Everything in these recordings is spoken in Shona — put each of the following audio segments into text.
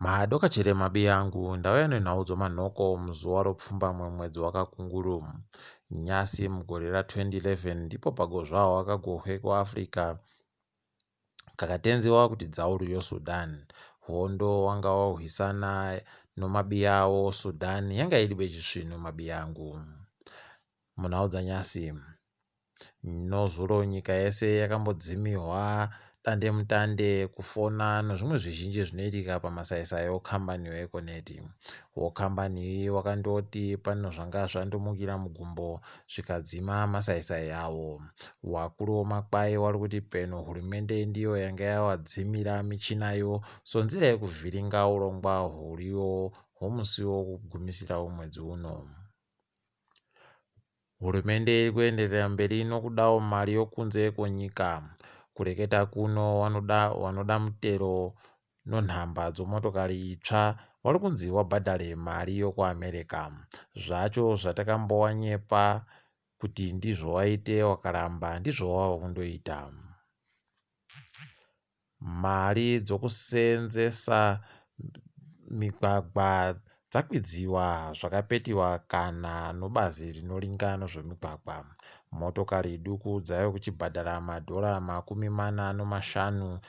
Madokachere mabiyangu ndauya nenhau dzomanhoko muzuva ropfumbamwe mwedzi waKakunguru. Nyasi mugore ra 2011 ndipo pagozvahwa kagohwe kuAfrica kakatenziwa kuti dzauru yoSudan. Hondo wanga wahwisana nomabiyawo Sudan yanga iri bechisvinu mabiyangu. Munhau dzanyasi Nozuro nyika yese yakambodzimihwa dandemutande, kufona nozvimwe zvizhinji zvinoitika pamasaisai okambani yoEconet. Wokambani iyi wakandoti pano zvanga zvandomukira mugumbo zvikadzima masaisai awo. Wakuru womakwai wari kuti peno hurumende ndiyo yanga yawadzimira michinayo sonzira yekuvhiringa urongwa huriyo hwomusi wokugumisira womwedzi uno. Hurumende iri kuenderera mberi nokudawo mari yokunze kwenyika. Kureketa kuno wanoda wanoda mutero nonhamba dzomotokari itsva wari kunzi wabhadhare mari yokuAmerica. Zvacho zvatakambowanyepa kuti ndizvo waite wakaramba ndizvo wava kundoita. Mari dzokuseenzesa migwagwa dzakwidziwa zvakapetiwa kana nobazi rinoringa nozvemigwagwa. Motokari duku dzave kuchibhadhara madhora 45,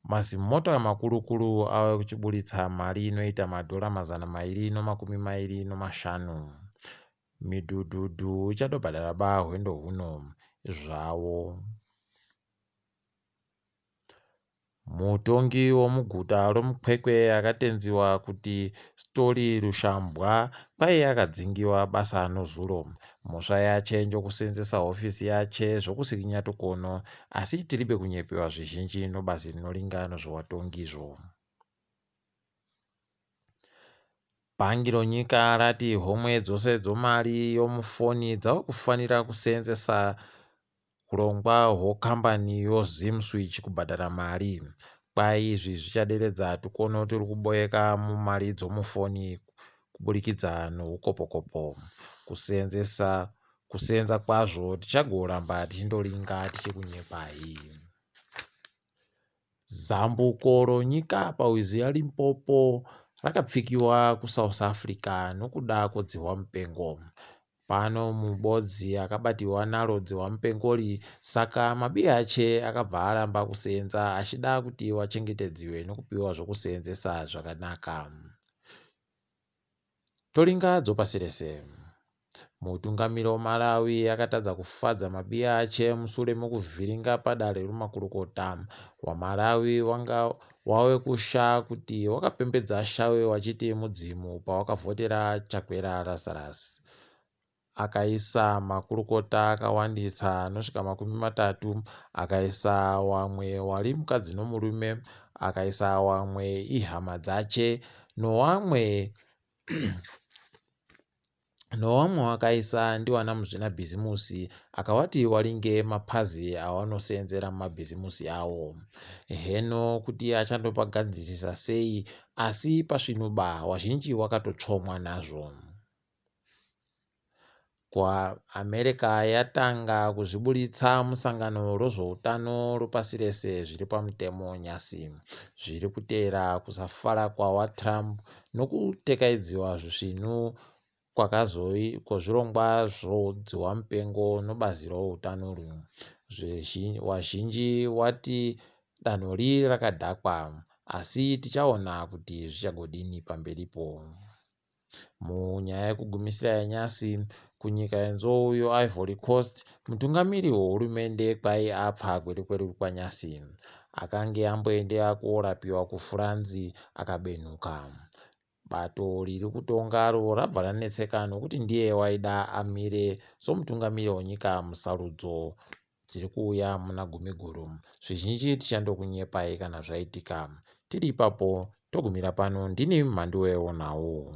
mazimota makurukuru ave kuchiburitsa mari inoita madhora 225. Midhudhudhu ichatobhadhara ba hwendo huno zvawo. Mutongi womuguta romuKwekwe akatenziwa kuti Story Rushambwa kwaiye akadzingiwa basa nozuro. Mhosva yache njokusenzesa hofisi yache zvokusirinya tukono asi tiribe kunyepewa zvizhinji nobazi rinoringa nozvovatongizvo. Bhangi ronyika rati homwe dzose dzomari yomufoni dzava kufanira kuseenzesa hurongwa hwokambani yoZimswitch kubhadhara mari. Kwai izvi zvichaderedza tukono turi kuboeka mumari dzomufoni kuburikidza noukopokopo. Kuseenzesa kuseenza kwazvo tichagoramba tichindoringa tichikunyepai. Zambuko ronyika parwizi yaLimpopo rakapfikiwa kuSouth Africa nokuda kwodzihwa mupengo. Pano mubodzi akabatiwa naro dzihwa mupengori saka mabiya ache akabva aramba kuseenza achida kuti wachengetedziwe nokupiwa zvokuseenzesa zvakanaka. Toringa dzopasi rese. Mutungamiri weMalawi akatadza kufadza mabiya ache mushure mekuvhiringa padare remakurukota. WaMalawi wanga wave kusha kuti wakapembedza shawe wachiti mudzimu pawakavhotera Chakwera Lazarus. Akaisa makurukota akawandisa anosvika 30, akaisa wamwe wari mukadzi nomurume, akaisa wamwe ihama dzache nowamwe nowamwe wakaisa ndiwana muzvinabhizimusi akawati waringe mapazi awanoseenzera mumabhizimusi awo. Heno kuti achandopagadzirisa sei asi pasvinuba wazhinji wakatotsvomwa nazvo. KuAmerica yatanga kuzviburitsa musangano rozvoutano ropasi rese zviri pamutemo nyasi. Zviri kuteera kusafara kwaVaTrump nokutekaidziwa zvisvinu kwakazoi kwezvirongwa zvodzihwamupengo nobazi routano Wazhinji wati danho ri rakadhakwa asi tichaona kuti zvichagodini pamberipo. Munyaya yekugumisira yanyasi, kunyika yenzou yoIvory Coast, mutungamiri wehurumende kwai apfa gwerukwero kwanyasi. Akange amboendea korapiwa kuFuranzi akabenhuka. Bato riri kutongaro rabva ranetseka nokuti ndiye waida amire somutungamiri wenyika musarudzo dziri kuuya muna Gumiguru. Zvizhinji tichandokunyepai kana zvaitika. Tiri ipapo togumira pano. Ndini Mhanduwe Wonhau.